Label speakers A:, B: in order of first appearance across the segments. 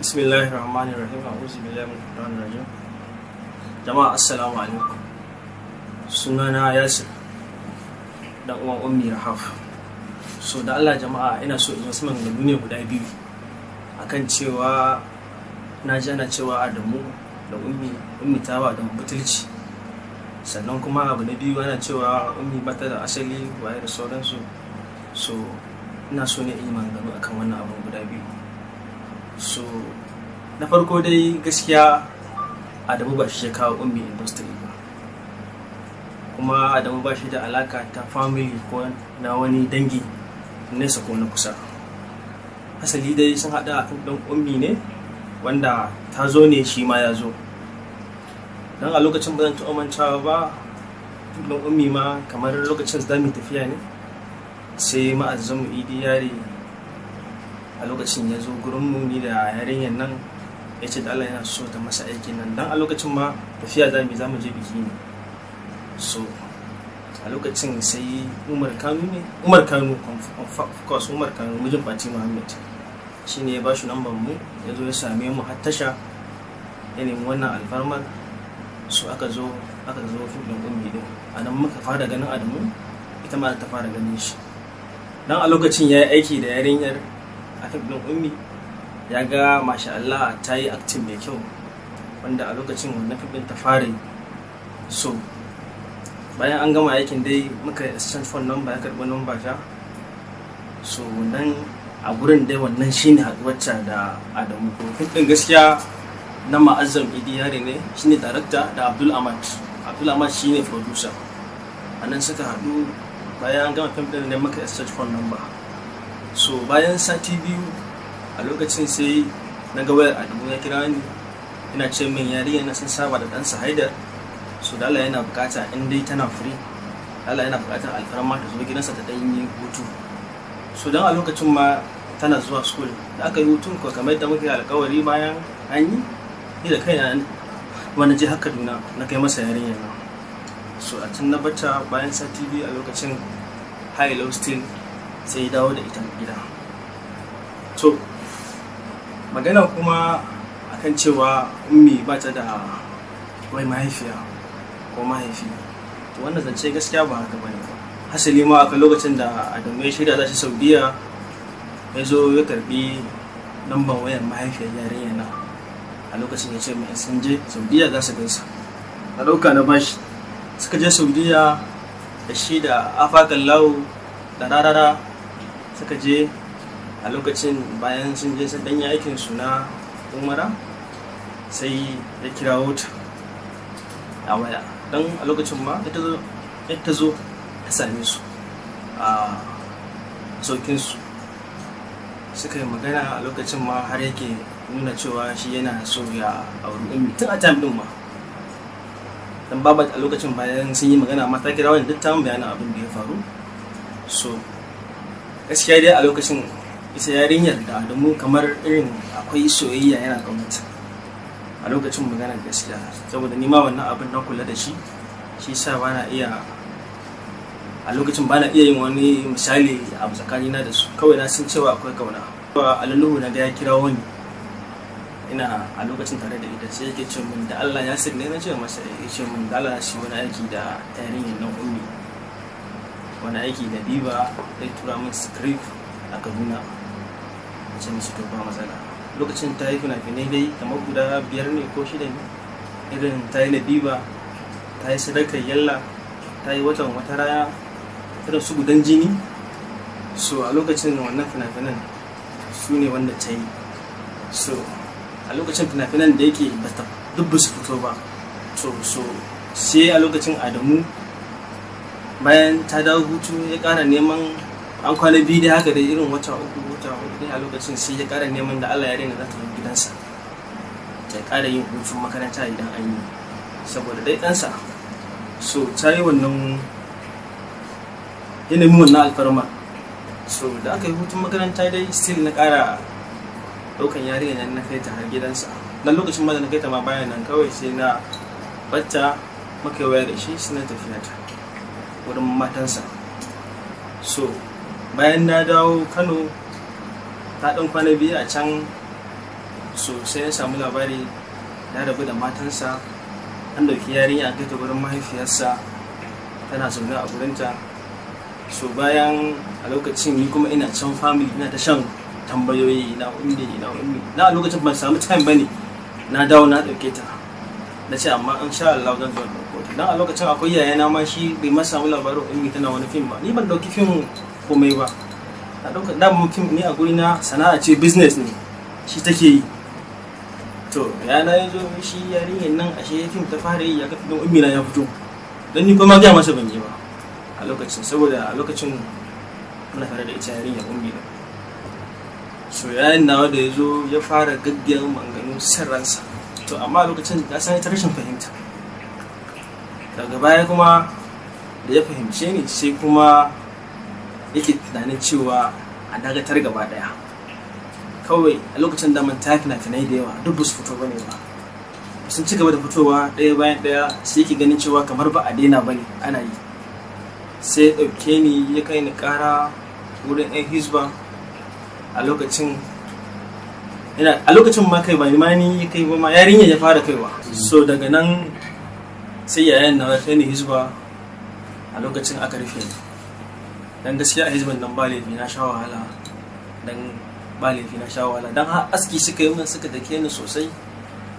A: Bismillahir Rahmanir Rahim. A'udhu billahi minash shaitanir rajim. Jama'a, assalamu alaikum. Sunana Yasir, dan uwan Ummi Rahaf. So da Allah jama'a, ina so in wasu maganganu ne guda biyu akan cewa na ji ana cewa Adamu da Ummi, Ummi ta ba Adamu butulci. Sannan kuma abu na biyu, ana cewa Ummi bata da asali, waye da sauransu. So ina so ne in yi maganganu akan wannan abun guda biyu. So na farko dai, gaskiya Adamu ba shi ya kawo Ummi industry ba, kuma Adamu ba shi da alaka ta family ko na wani dangi nesa ko na kusa. Asali dai sun haɗa a ɗan Ummi ne, wanda ta zo ne, shi ma ya zo. Don a lokacin ba zan taɓa mantawa ba, ɗan Ummi ma kamar lokacin za mu tafiya ne, sai Ma'azzamu Idi Yare a lokacin ya zo gurinmu, ni da yarinyar nan, ya ce da Allah yana so ta masa aikin nan. Don a lokacin ma tafiya za mu, za mu je biki ne. So a lokacin sai Umar Kanu ne, Umar Kanu, of course, Umar Kanu, mijin Fati Muhammad, shi ne ya ba shi lambar mu, ya zo ya same mu har tasha, ya nemi wannan alfarmar. Su aka zo fim ɗin Ummi din, a nan muka fara ganin Adamu, ita ma ta fara ganin shi. Don a lokacin ya yi aiki da yarinyar a fim ɗin Ummi, ya ga masha Allah ta yi acting mai kyau, wanda a lokacin wannan fim ɗin ta fara yi. So bayan an gama aikin dai, muka exchange phone number, ya karɓi number ta. So nan a gurin dai, wannan shine haɗuwarta da Adamu. Fim ɗin gaskiya na Ma'azzam Idi Yare ne, shine director, da Abdul Ahmad. Abdul Ahmad shine producer. A nan suka haɗu. Bayan an gama fim ɗin ne muka exchange phone number. So bayan sati 2, a lokacin sai na ga wayar Adamu, ya kira ni, ina ce min yarinya na sun saba da ɗansa Haidar. So da Allah yana bukata, in dai tana free, Allah yana bukatar alfarma ta zo gidansa ta ɗan yi hutu. So don a lokacin ma tana zuwa school. Da aka yi hutun ko, kamar yadda muka yi alkawari, bayan an yi, ni da kaina wani je har Kaduna na kai masa yarinyar nan. So a can na bata. Bayan sati 2, a lokacin high low still, sai ya dawo da ita gida. To magana kuma akan cewa Ummi ba ta da wai mahaifiya ko mahaifi, to wannan zance gaskiya ba haka bane ba. Hasali ma akwai lokacin da Adamu ya shirya za shi Saudiya, ya zo ya karbi lambar wayar mahaifiyar yarinya na. A lokacin ya ce mai sun je Saudiya za su gaisa. Na ɗauka na bashi. Suka je Saudiya da shi da Afakan Lawo da Rarara suka je. A lokacin bayan sun je, sun ɗanyi aikin su na umara, sai ya kirawo ta a waya. Don a lokacin ma ita zo ta same su a saukinsu, suka yi magana. A lokacin ma har yake nuna cewa shi yana so ya auri Ummi tun a time din ma. Dan baba a lokacin bayan sun yi magana ma, ta kira wani, duk ta bayanin abin da ya faru. So gaskiya dai a lokacin ita yarinyar da Adamu kamar irin akwai soyayya, yana kaunata a lokacin, magana gaskiya, saboda ni ma wannan abin na kula da shi, shi sa bana iya, a lokacin bana iya yin wani misali abu tsakanina da su. Kawai na san cewa akwai kauna. Alaluhu na ga ya kira wani, ina a lokacin tare da ita, sai yake ce min da Allah ya ne, na ce masa, ya ce min da Allah shi wani aiki da yarinyar nan Ummi, wani aiki da Biba, zai tura min script a Kaduna. Na ce mishi to ba matsala. Lokacin ta yi fina-finai dai kamar guda biyar ne ko shida ne. Irin ta yi Labiba, ta yi Sadakar Yalla, ta yi Watan Wata Rana, irin su Gudan Jini. So a lokacin wannan fina-finan su ne wanda ta yi. So a lokacin fina-finan da yake bata duk ba su fito ba. So sai a lokacin Adamu, bayan ta dawo hutu, ya kara neman, an kwana biyu dai haka dai, irin wata 3, wata 4 dai, a lokacin sai ya kara neman da Allah ya za ta zo gidansa ta kara yin hutun makaranta idan an yi, saboda dai ɗansa. So ta yi wannan, ya nemi wannan alfarma. So da aka yi hutun makaranta dai, still na kara daukan yarinya nan, na kai ta har gidansa. Dan lokacin ma da na kai ta ma bayan nan, kawai sai na bacca, muka waya da shi, sai na tafiya ta wurin matansa. So bayan na dawo Kano, ta dan kwana biyu a can. So sai na samu labari ya rabu da matansa, an dauki yarinya an kai ta gurin mahaifiyarsa, tana zaune a gurinta. So bayan a lokacin ni kuma ina can family, ina ta shan tambayoyi, ina Ummi, ina Ummi. Na a lokacin ban samu time bane, na dawo na dauke ta, na ce amma in sha Allah zan zo dauko ta. Dan a lokacin akwai yayana ma, shi bai ma samu labarin Ummi tana wani fim ba. Ni ban dauki fim komai ba, na dauka da fim ni a guri na sana'a ce, business ne shi take yi. To yana ya zo shi yarinyar nan ashe fim ta fara yi, ya ga fim Ummi na ya fito. Dan ni kuma gaya masa ban yi ba a lokacin, saboda a lokacin muna tare da ita yarinyar Ummi na. So yayin nawa da ya zo ya fara gaggiyar maganganu sirransa. To amma a lokacin ya san ita rashin fahimta. Daga baya kuma da ya fahimce ni, sai kuma yake tunanin cewa a dagatar gaba daya kawai. A lokacin da man ta fina-finai da yawa duk ba su fito bane ba, sun ci gaba da fitowa ɗaya bayan ɗaya. Sai yake ganin cewa kamar ba a daina bane, ana yi. Sai ya ɗauke ni ya kai ni ƙara wurin 'yan Hisba. A lokacin ina a lokacin ma kai ba ni ma ni kai ba ma, yarinya ya fara kaiwa. So daga nan sai yayan na kai ni Hisba. A lokacin aka rufe ni. Dan gaskiya a Hisban nan ba laifi na sha wahala, dan ba laifi na sha wahala, dan har aski suka yi min, suka dake ni sosai.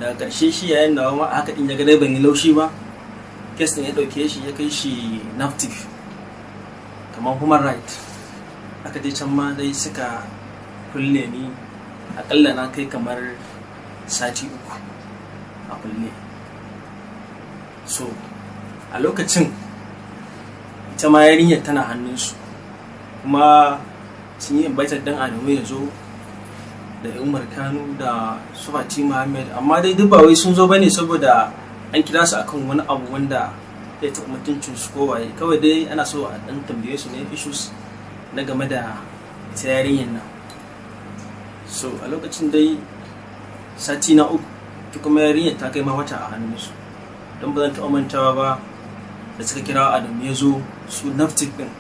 A: Daga ƙarshe shi yayan nawa ma haka din ya ga dai ban yi laushi ba, case din ya ɗauke shi ya kai shi NAPTIP, kamar human right. Aka je can ma dai suka kulle ni, akalla na kai kamar sati 3 a kulle. So a lokacin ita ma yarinyar tana hannunsu, kuma sun yi invited dan Adamu ya zo da Umar Kanu da su Fati Muhammad. Amma dai duk ba wai sun zo bane saboda an kira su akan wani abu wanda ya taɓa mutuncin su ko waye. Kawai dai ana so a dan tambaye su ne issues na game da ita yarinyar nan. So a lokacin dai sati na 3 ta kuma yarinyar ta kai ma wata a hannunsu. Don ba zan taɓa mantawa ba da suka kira Adamu ya zo, su NAPTIP din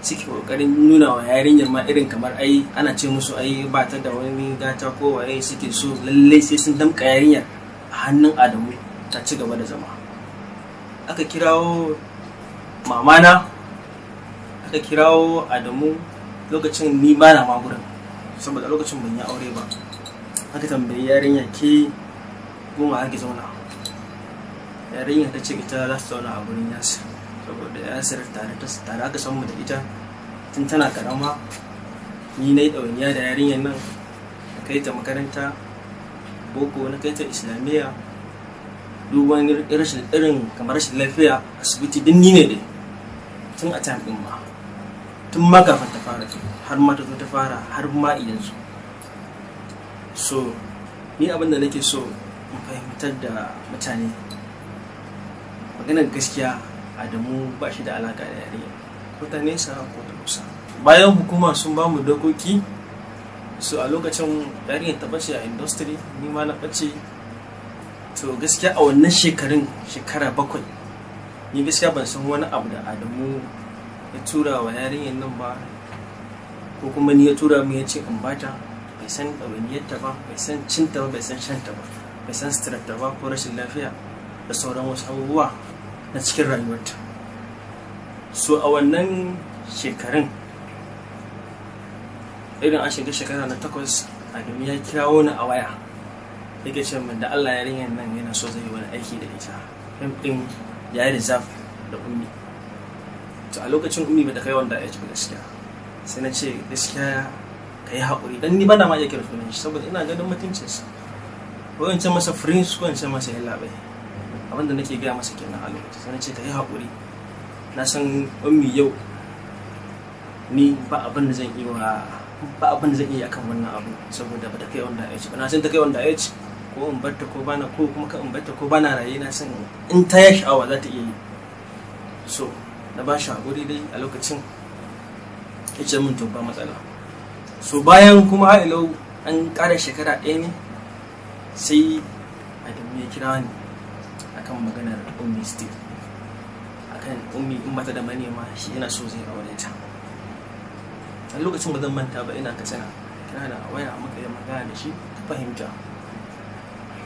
A: suke kokarin nuna wa yarinyar ma irin kamar ai ana ce musu ai ba ta da wani gata ko waye, suke so lallai sai sun damka yarinyar a hannun Adamu ta ci gaba da zama. Aka kirawo mamana, aka kirawo Adamu. Lokacin ni ba na ma gurin, saboda lokacin ban yi aure ba. Aka tambayi yarinya, "Ke goma ake zauna?" Yarinya ta ce ita za su zauna a gurin Yasir, saboda Yasir tare ta tare aka san mu da ita tun tana karama. Ni na yi ɗawainiya da yarinyar nan, na kai ta makaranta boko, na kai ta islamiyya, duban rashin irin kamar rashin lafiya, asibiti, duk ni ne dai tun a time ɗin ma, tun ma kafin ta fara, har ma ta zo ta fara, har ma yanzu. So ni abin da nake so in fahimtar da mutane, maganar gaskiya, Adamu ba shi da alaka da yarinya, ko ta nesa ko ta kusa. Bayan hukuma sun ba mu dokoki so a lokacin yarinyar ta bace a industry, ni ma na bace. To gaskiya a wannan shekarun, shekara 7, ni gaskiya ban san wani abu da Adamu ya tura wa yarinyar nan ba, ko kuma ni ya tura mu ya ce in bata. Bai san ɗawainiyarta ba, bai san cinta ba, bai san shanta ba, bai san suturarta ba, ko rashin lafiya da sauran wasu abubuwa na cikin rayuwarta. So a wannan shekarun, irin an shiga shekara na 8, Adamu ya kirawo ni a waya, yake ce min da Allah yarinyar nan yana so zai yi wani aiki da ita, fim ɗin ya yi reserve da Ummi. To a lokacin Ummi bata kai wanda ya ci ba gaskiya. Sai na ce gaskiya ka yi haƙuri, dan ni bana ma iya kira sunan shi saboda ina ganin mutuncinsa, ko in ce masa prince ko in ce masa yallaɓai. Abinda nake gaya masa kenan a lokacin. Sai na ce ka yi haƙuri, na san Ummi yau ni ba abin da zan yi wa, ba abin da zan iya akan wannan abu, saboda ba ta kai wanda ya ci ba. Na san ta kai wanda ya ci, ko in barta ko bana, ko kuma ka in barta ko bana raye, na san in ta ya sha'awa za ta iya yi. So na ba shi haƙuri dai a lokacin, ya ce min to ba matsala. So bayan kuma har ilau an ƙara shekara 1 ne, sai Adamu ya kira ni akan maganar Ummi still, akan Ummi in bata da manema shi yana so zai aure ta. A lokacin ba zan manta ba, ina Katsina, kira da waya, muka yi magana da shi. Fahimta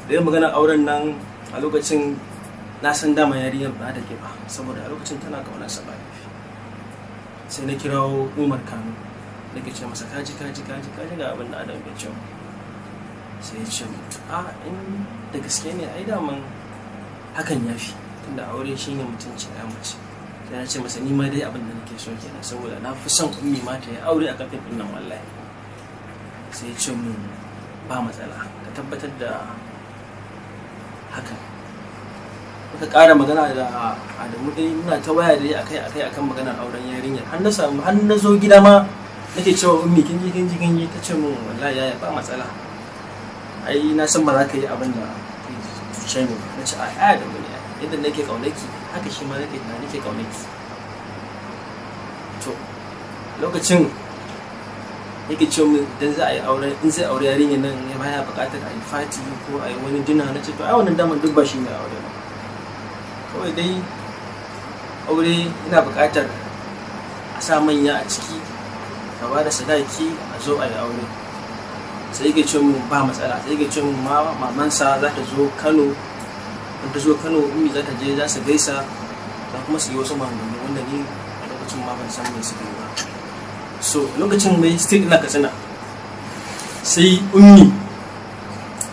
A: da yin maganar auren nan a lokacin, na san dama yarinyar ba da ke ba, saboda a lokacin tana kaunarsa ba laifi. Sai na kirawo Umar Kano, nake ce masa, "Kaji, kaji, kaji, kaji, ga abin da Adam ya ce mu." Sai ya ce mu, "A in da gaske ne, ai daman hakan ya fi, tunda aure shine mutuncin ya mace." Sai na ce masa, "Ni ma dai abin da nake so kenan, saboda na fi son Ummi ma ta yi aure a kafin ɗin nan wallahi." Sai ya ce mun, "Ba matsala, ka tabbatar da hakan." Muka ƙara magana da Adamu dai, muna ta waya dai akai akai akan maganar auren yarinyar, har na samu, har na zo gida ma nake cewa Ummi, "Kin ji, kin ji, kin ji." Ta ce mun, "Wallahi yaya, ba matsala, ai na san ba za ka yi abin da cuce ni ba." Na ce, "Ai Adamu ne, yadda nake kaunaki haka shi ma nake kaunaki." To lokacin yake ce min idan za a yi aure, in zai aure yarinyar nan, ya baya buƙatar a yi party ko a yi wani dinner. Na ce, "To ai wannan daman duk ba shi ne aure ba. Kawai dai aure ina buƙatar a sa manya a ciki, ka ba da sadaki, a zo a yi aure." Sai yake ce min ba matsala. Sai yake ce min ma mamansa za ta zo Kano. In ta zo Kano, Ummi za ta je, za su gaisa, za kuma su yi wasu maganganu wanda ni a lokacin ma ban san me suka yi ba. So lokacin mai still ina Katsina. Sai Ummi,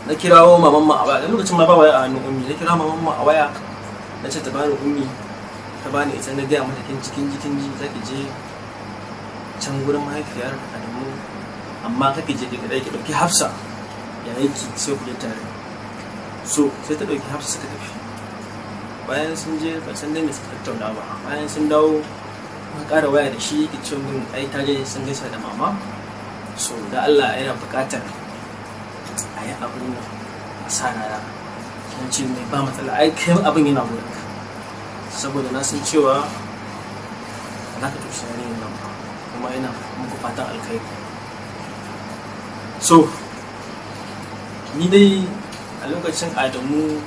A: na kirawo maman ma a waya. Lokacin ma ba waya a hannun Ummi. Na kira maman ma a waya, na ce ta bani Ummi. Ta bani ita. Na gaya mata, "Kin ji, kin ji, kin ji, za ki je can gurin mahaifiyar Adamu, amma kake je ki kadai, ki dauki Hafsa yayinki, sai ku je tare." So sai ta dauki Hafsa suka tafi. Bayan sun je, ban san dai me suka tattauna ba. Bayan sun dawo, muka ƙara waya da shi, yake ce min ai ta je sun gaisa da mama, so da Allah yana buƙatar a yi abin nan, a sa rana. Na ce mai, "Ba matsala, ai kai abin yana gurin ka, saboda na san cewa ba za ka tushe yarinyar nan ba, kuma ina muku fatan alkhairi." So ni dai a lokacin Adamu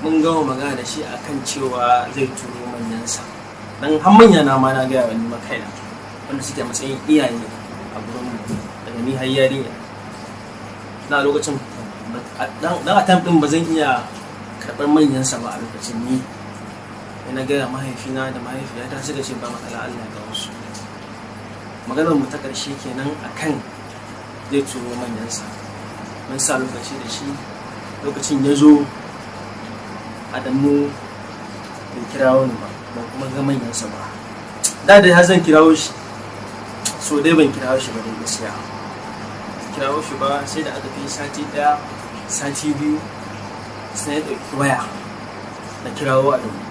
A: mun gama magana da shi akan cewa zai turo manyansa, dan har manya na ma na gaya wa ni ma kaina, wanda suke a matsayin iyaye a gurin mu, daga ni har yarinya na lokacin. Dan a time din ba zan iya karɓar manyansa ba a lokacin. Ni sai na gaya mahaifina da mahaifiyata, suka ce ba matsala, Allah ya kawo su. Maganar mu ta ƙarshe kenan akan zai turo manyansa. Mun sa lokaci da shi. Lokacin ya zo, Adamu bai kirawo ni ba, ban kuma ga manyansa ba. Da dai har zan kirawo shi, so dai ban kirawo shi ba dai gaskiya, kirawo shi ba. Sai da aka kai sati 1, sati 2, sai ya ɗauki waya, na kirawo Adamu.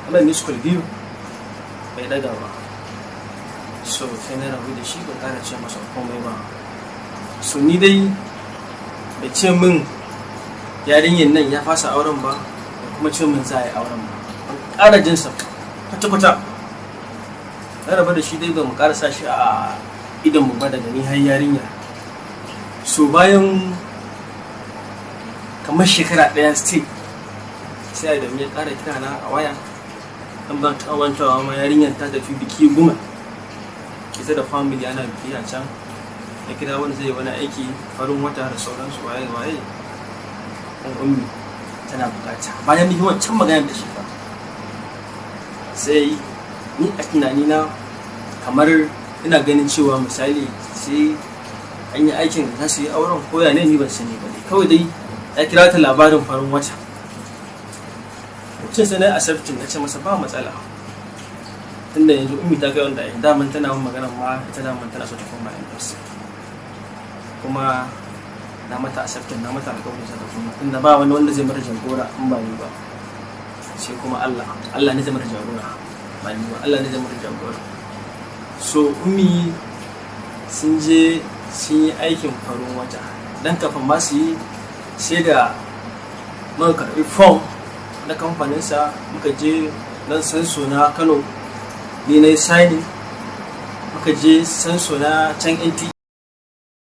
A: Wannan miss call biyu bai daga ba. So sai na rabu da shi, ban ƙara ce masa komai ba. So ni dai bai ce min yarinyar nan ya fasa auren ba, da kuma ce min za a yi auren ba. Ban ƙara jinsa kwata-kwata. Na rabu da shi dai, ba mu ƙara sa shi a idon mu ba, daga ni har yarinya. So bayan kamar shekara 1 still, sai Adamu ya ƙara kira na a waya. An ban taɓa ma, yarinyar ta tafi biki goma ita da family, ana biki a can. Ya kira wani zai wani aiki farin wata da sauransu, waye waye, kan Ummi tana bukata. Bayan mun yi wancan magana da shi fa, sai ni a tunanina kamar ina ganin cewa misali sai an yi aikin za su yi auren ko ya ne, ni ban sani ba dai. Kawai dai ya kira ta labarin farin wata. Lokacin sai na accepting, na ce masa ba matsala, tunda yanzu Ummi ta kai wanda daman tana mun magana ma, ita daman tana so ta koma industry, kuma na mata accepting, na mata alƙawarin sa ta koma, tunda ba wani wanda zai mata jagora in ba ni ba, sai kuma Allah. Allah ne zai mata jagora, ba ni ba. Allah ne zai mata jagora. So Ummi sun je sun yi aikin farin wata. Dan kafin ma su yi, sai da muka karɓi form na kamfaninsa, muka je nan sanso na Kano, ni na yi signing, muka je sanso na can NT.